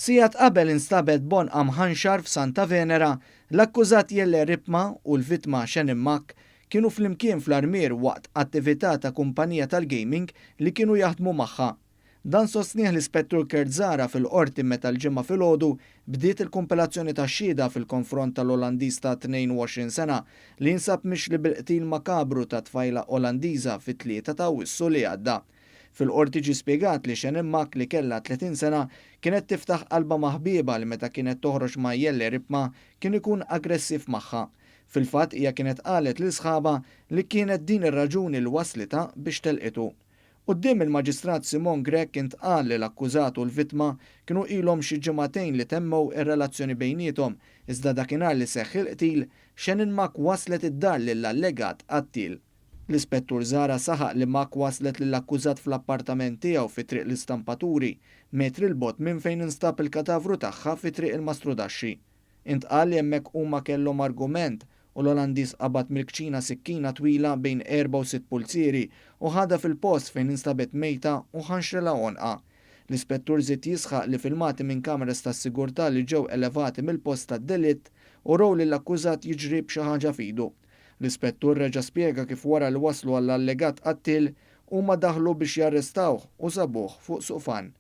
Sigħat qabel instabet b'għonqha mħanxar f'Santa Venera, l-akkużat Jelle Ripma u l-vittma Shannon Mak kienu flimkien fl-Armier waqt attività ta' kumpanija tal-gaming li kienu jaħdmu magħha. Dan sostnieh l-Ispettur Kurt Zahra fil-Qorti meta l-Ġimgħa filgħodu bdiet il-kumpilazzjoni tax-xhieda fil-konfront tal-Olandiż ta' 22 sena li jinsab mixli bil-qtil makabru ta' tfajla Olandiża fit-3 ta' Awwissu li għadda. Fil-Qorti ġie spjegat li Shannon Mak li kellha 30 sena kienet tiftaħ qalbha ma' ħbiebha li meta kienet toħroġ ma' Jelle Ripma kien ikun aggressiv magħha. Fil-fatt hija kienet qalet lil sħabha li kienet din ir-raġuni li wasslitha biex telqitu. Quddiem il-Maġistrat Simone Grech intqal li l-akkużat u l-vittma kienu ilhom xi ġimagħtejn li temmew ir-relazzjoni bejniethom iżda dakinhar li seħħ il-qtil, Shannon Mak wasslet id-dar lill-allegat qattiel. L-Ispettur Zahra saħaq li Mak waslet lill-akkużat fl-appartament tiegħu fi Triq l-Istampaturi, metri 'l bogħod minn fejn instab il-katavru tagħha fi Triq il-Mastrudaxxi. Intqal li hemmhekk huma kellhom argument u l-Olandiż qabad mill-kċina sikkina twila bejn erba' u sitt pulzieri u ħadha fil-post fejn instabet mejta u ħanxrilha għonqha. L-Ispettur żied jisħaq li filmati minn kameras tas-sigurtà li ġew elevati mill-post tad-delitt urew lill-akkużat jiġri b'xi ħaġa f'idu. L-Ispettur reġa' spjega kif wara li waslu għall-allegat qattiel, huma daħlu biex jarrestawh u sabuh fuq suqfan.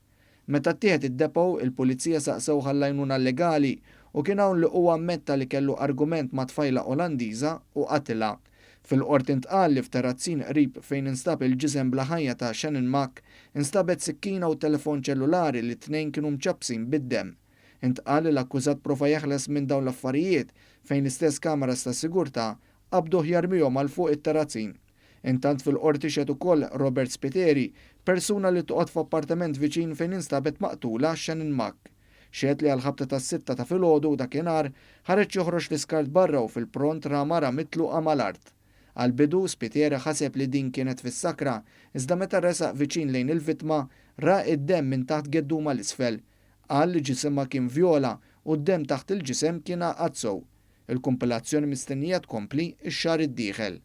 Meta ttieħed id-depot, il-Pulizija saqsewh għall-għajnuna legali u kien hawn li huwa ammetta li kellu argument ma' tfajla Olandiża u qatilha. Fil-Qorti ntqal li f'terrazzin qrib fejn instab il-ġisem bla ħajja ta' Shannon Mack, instabet sikkina u telefon ċellulari li t-tnejn kienu mċappsin bid-demm. Intqal li l-akkużat prova jeħles minn dawn l-affarijiet fejn l-istess kameras tas-sigurtà qabduh jarmihom għal fuq it-terrazzin. Intant fil-Qorti xehed ukoll Robert Spiteri, persuna li toqgħod f'appartament viċin fejn instabet maqtula Shannon Mack. Xehed li għall-ħabta tas-sitta ta' filgħodu dakinhar ħareġ joħroġ l-iskart barra u fil-pront ra mara mitluqa mal-art. Għall-bidu, Spiteri ħaseb li din kienet fis-sakra, iżda meta resaq viċin lejn il-vittma, ra id-demm minn taħt geddumha 'l isfel. Qal li ġisimha kien vjola u d-demm taħt il-ġisem kien għaqad sew. Il-kumpilazzjoni mistennija tkompli x-xahar id-dieħel.